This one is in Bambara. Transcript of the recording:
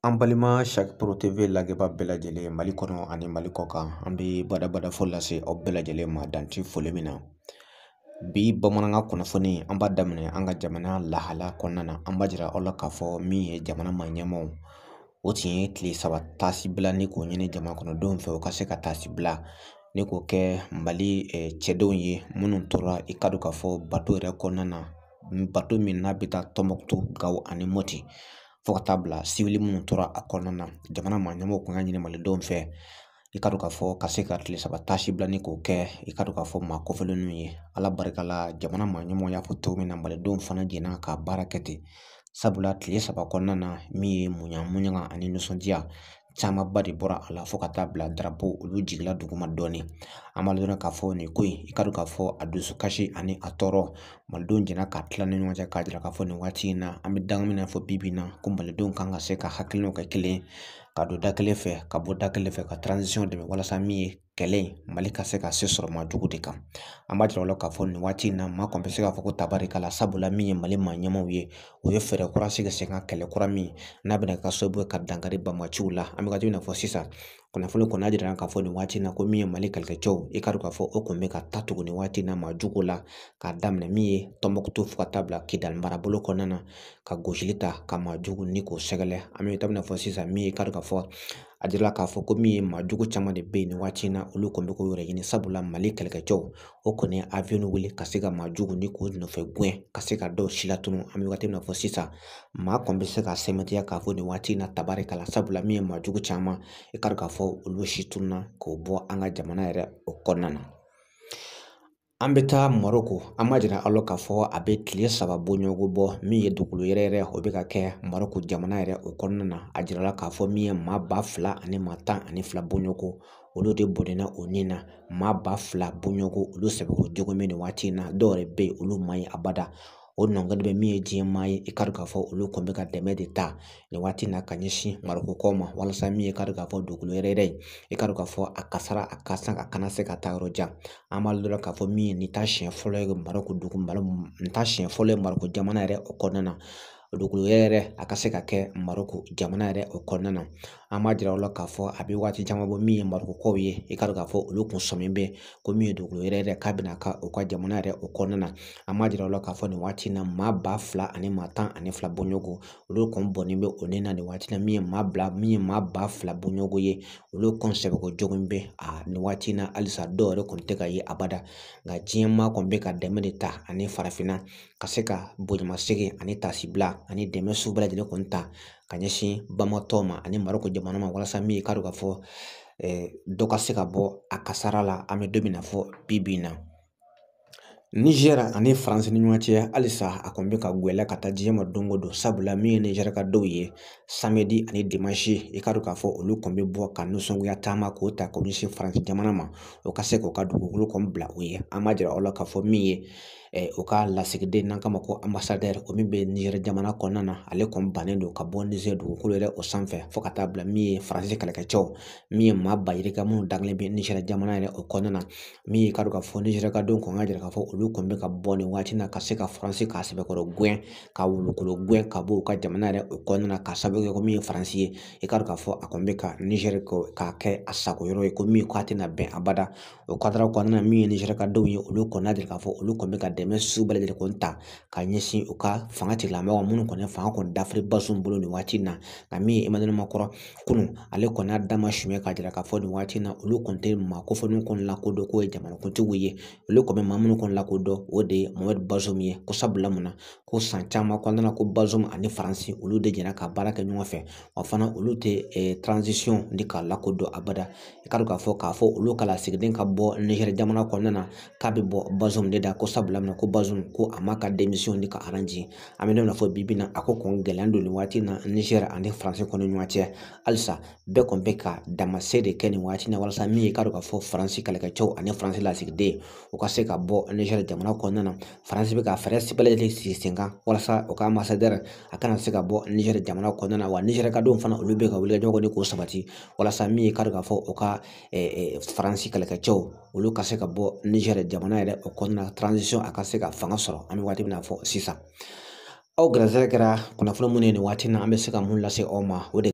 An balima Chaque Pro TV lajɛba bɛɛ lajɛlen Mali kɔnɔ ani Mali kɔ kan, an bɛ badabada fɔ lase aw bɛɛ lajɛlen ma danti foli min na. Bi bamanankan kunnafoni an b'a daminɛ an ka jamana lahala kɔnɔna na. An b'a jira aw la k'a fɔ min ye jamana maa ɲɛmaaw, o tun ye tile 3 taasibila ni k'o ɲini jamana kɔnɔdenw fɛ u ka se ka taasibila ni k'o kɛ Mali cɛdenw ye minnu tora i ka don k'a fɔ bato yɛrɛ kɔnɔna na, bato min n'a bɛ taa Tɔnbukutu, Gawo ani Moti fo ka taa bila siwili minnu tora a kɔnɔna na. Jamana maa ɲɛmɔgɔw kun y'a ɲini malidenw fɛ i ka don k'a fɔ ka se ka tile 3 taasibila ni k'o kɛ i ka don k'a fɔ maa kɔfɛlenw ye. Ala barika la, jamana maa ɲɛmɔgɔ y'a fɔ cogo min na, malidenw fana jɛnna ka baara kɛ ten. Sabula tile 3 kɔnɔna na, min ye muɲa ani nisɔndiya camanba de bɔra a la fo ka taa bila darapo olu jigila duguma dɔɔnin. An b'a dɔn k'a fɔ nin ko in, i ka don k'a fɔ a dusukasi ani a tɔɔrɔ, malidenw jɛnna ka tila ni ɲɔgɔn cɛ k'a jira k'a fɔ nin waati in na an bɛ danga min na fɔ bi bi in na, ko malidenw kan ka se ka hakilinaw kɛ kelen, ka don da kelen fɛ, ka bɔ da kelen fɛ, ka transition dɛmɛ walasa min ye kɛlɛ in Mali ka se ka se sɔrɔ maa jugu de kan. An b'a jira o la k'a fɔ nin waati in na maa kɔni bɛ se k'a fɔ ko tabarika la, sabula min ye Mali maa ɲɛmaaw ye, o ye fɛɛrɛ kura sigi sen kan, kɛlɛ kura min n'a bɛna kɛ sababu ye ka dankari banbaanciw la. An bɛ ka min fɔ sisan, kunnafoni kɔni y'a jira k'a fɔ nin waati in na ko min ye Mali kɛlɛkɛcɛw, i ka dɔn k'a fɔ o kun bɛ ka taa tugun nin waati in na maa jugu la, k'a daminɛ min ye Tɔnbukutu fo ka taa bila Kidali marabolo kɔnɔna na, ka gosili ta ka maa jugu ni k'o sɛgɛlɛ. An bɛ taa fɔ sisan min ye i ka dɔn k'a fɔ a jirala k'a fɔ ko min ye maa jugu caman de bɛ yen nin waati in na, olu kɔni bɛ k'u yɛrɛ ɲini. Sabula Mali kɛlɛkɛcɛw o kɔni ye avion wuli ka se ka maa jugu ni k'o nɔfɛ gɛn, ka se ka dɔw si latunu. An bɛ waati min na fɔ sisan, maa kɔni bɛ se ka sɛmɛntiya k'a fɔ nin waati in na tabarika la, sabula min ye maa jugu caman i ka dɔn k'a fɔ olu si tununa k'o bɔ an ka jamana yɛrɛ o kɔnɔna na. An bɛ taa Marɔku, an b'a jira aw la k'a fɔ a bɛ tile 3 bɔɲɔgɔnko bɔ min ye dugukolo yɛrɛ yɛrɛ o bɛ ka kɛ Marɔku jamana yɛrɛ o kɔnɔna na. A jirala k'a fɔ min ye maa 2000 ani maa 12 bɔɲɔgɔnko, olu de bɔnɛna o nin na. Maa 2000 bɔɲɔgɔnko olu sɛbɛkɔrɔ jogo min nin waati in na, dɔw yɛrɛ bɛ yen olu ma ye abada. O nɔngɔn bɛ min ye diɲɛ maa ye, i ka dɔn k'a fɔ olu kɔni bɛ ka dɛmɛ de ta nin waati in na ka ɲɛsin Marɔkukaw ma, walasa min ye ka dɔn k'a fɔ dugukolo yɛrɛ yɛrɛ i ka dɔn k'a fɔ a kasara a ka san a kana se ka taa yɔrɔ jan. An b'a dɔn k'a fɔ min ye nin t'a siɲɛ fɔlɔ ye Marɔku dugu, nin t'a siɲɛ fɔlɔ ye Marɔku jamana yɛrɛ o kɔnɔna na. Dugukolo yɛrɛ yɛrɛ a ka se ka kɛ Marɔku jamana yɛrɛ o kɔnɔna na. An b'a jira aw la k'a fɔ a bɛ waati caman bɔ min ye Marɔkukaw ye, i ka dɔn k'a fɔ olu kun sɔmin bɛ ko min ye dugukolo yɛrɛ yɛrɛ k'a bɛna ka u ka jamana yɛrɛ o kɔnɔna na. An b'a jira aw la k'a fɔ nin waati in na maa 2000 ani maa 12 bɔɲɔgɔnko olu kɔni bɔnnen bɛ o ne na nin waati in na. Min ye maa bila min ye maa 2000 bɔɲɔgɔnko ye, olu kɔni sɛbɛko jogo bɛ a nin waati in na halisa, dɔw yɛrɛ kɔni tɛ ka ye abada. Nka diɲɛ maa kɔni bɛ ka dɛmɛ de ta ani farafinna ka se ka bonyamasegin ani taasibila ani dɛmɛ sugu bɛɛ lajɛlen kɔni ta ka ɲɛsin bamatɔw ma ani Marɔku jamana ma, walasa min ye ka dɔn k'a fɔ dɔ ka se ka bɔ a kasara la. An bɛ don min na fɔ bi bi in na, Nizɛri ani Faransi ni ɲɔgɔn cɛ halisa a kɔni bɛ ka gwɛlɛya ka taa diɲɛ ma don o don. Sabula min ye Nizɛri ka dɔw ye samedi ani dimanche, i ka dɔn k'a fɔ olu kɔni bɛ bɔ ka nisɔngoya taama k'o ta k'o ɲɛsin Faransi jamana ma, o ka se k'o ka dugukolo kɔni bila o ye. An b'a jira aw la k'a fɔ min ye o ka lasigiden n'an k'a ma ko ambassadeur, o min bɛ Nizɛri jamana kɔnɔna na, ale kɔni bannen don ka bɔ Nizɛri dugukolo yɛrɛ o sanfɛ fo ka taa bila min ye Faransi kɛlɛkɛcɛw, min ye maa 2000 minnu dangalen bɛ Nizɛri jamana yɛrɛ o kɔnɔna na. Min ye ka dɔn k'a fɔ Nizɛri ka denw kɔni ka jira k'a fɔ olu kɔni bɛ ka bɔ nin waati in na ka se ka Faransi k'a sɛbɛkɔrɔ gɛn, ka wulukolo gɛn ka bɔ u ka jamana yɛrɛ o kɔnɔna na, k'a sababu kɛ ko min ye Faransi ye, i ka dɔn k'a fɔ a kɔni bɛ ka Nizɛri k'a kɛ a sago yɔrɔ ye, ko min k'a tɛna bɛn abada. O kadara kɔnɔna na, min ye Nizɛri ka denw ye, olu kɔni y'a jira k'a fɔ olu kɔni bɛ ka dɛmɛ sugu bɛɛ lajɛlen kɔni ta ka ɲɛsin u ka fanga tigilamɔgɔw minnu kɔni fanga kɔni dafiri Bazoum bolo nin waati in na. Nka min ye Emmanuel Macron kunun, ale kɔni y'a dama suɲɛ k'a jira k'a fɔ nin waati in na olu kɔni tɛ maa kofɔlenw kɔni lakodɔn k'o ye jamanakuntigiw ye. Olu kɔni bɛ maa minnu kɔni lakodɔn o de ye Mohamed Bazoum ye, ko sabula mun na ko san caman kɔnɔna na ko Bazoum ani Faransi olu de jɛra ka baara kɛ ɲɔgɔn fɛ, wa fana olu tɛ transition ni k'a lakodɔn abada. I ka dɔn k'a fɔ olu ka lasigiden ka bɔ Nizɛri jamana kɔnɔna na k'a bɛ bɔ Bazoum de da, ko sabula mun na ko Bazoum ko a ma ka démission ni ka arrange. An bɛ don min na fɔ bi bi in na, a ko kɔni gɛlɛya don nin waati in na Nizɛri ani Faransi kɔni ɲɔgɔn cɛ. Halisa bɛɛ kɔni bɛ ka damase de kɛ nin waati in na, walasa min ye ka dɔn k'a fɔ Faransi kɛlɛkɛcɛw ani Faransi lasigiden u ka se ka bɔ Nizɛri jamana kɔnɔna na. Faransi bɛ ka fɛɛrɛ bɛɛ lajɛlen sigi sen kan walasa u ka ambassadeur a kana se ka bɔ Nizɛri jamana kɔnɔna na. Wa Nizɛri ka denw fana olu bɛ ka wulikajɔ kɛ ni k'o sabati, walasa min ye ka dɔn k'a fɔ u ka Faransi kɛlɛkɛcɛw olu ka se ka bɔ Nizɛri jamana yɛrɛ o kɔnɔna na, transition a ka se ka fanga sɔrɔ. An bɛ waati min na fɔ sisan, aw garisɛgɛ kɛra kunnafoni minnu ye nin waati in na, an bɛ se ka mun lase aw ma o de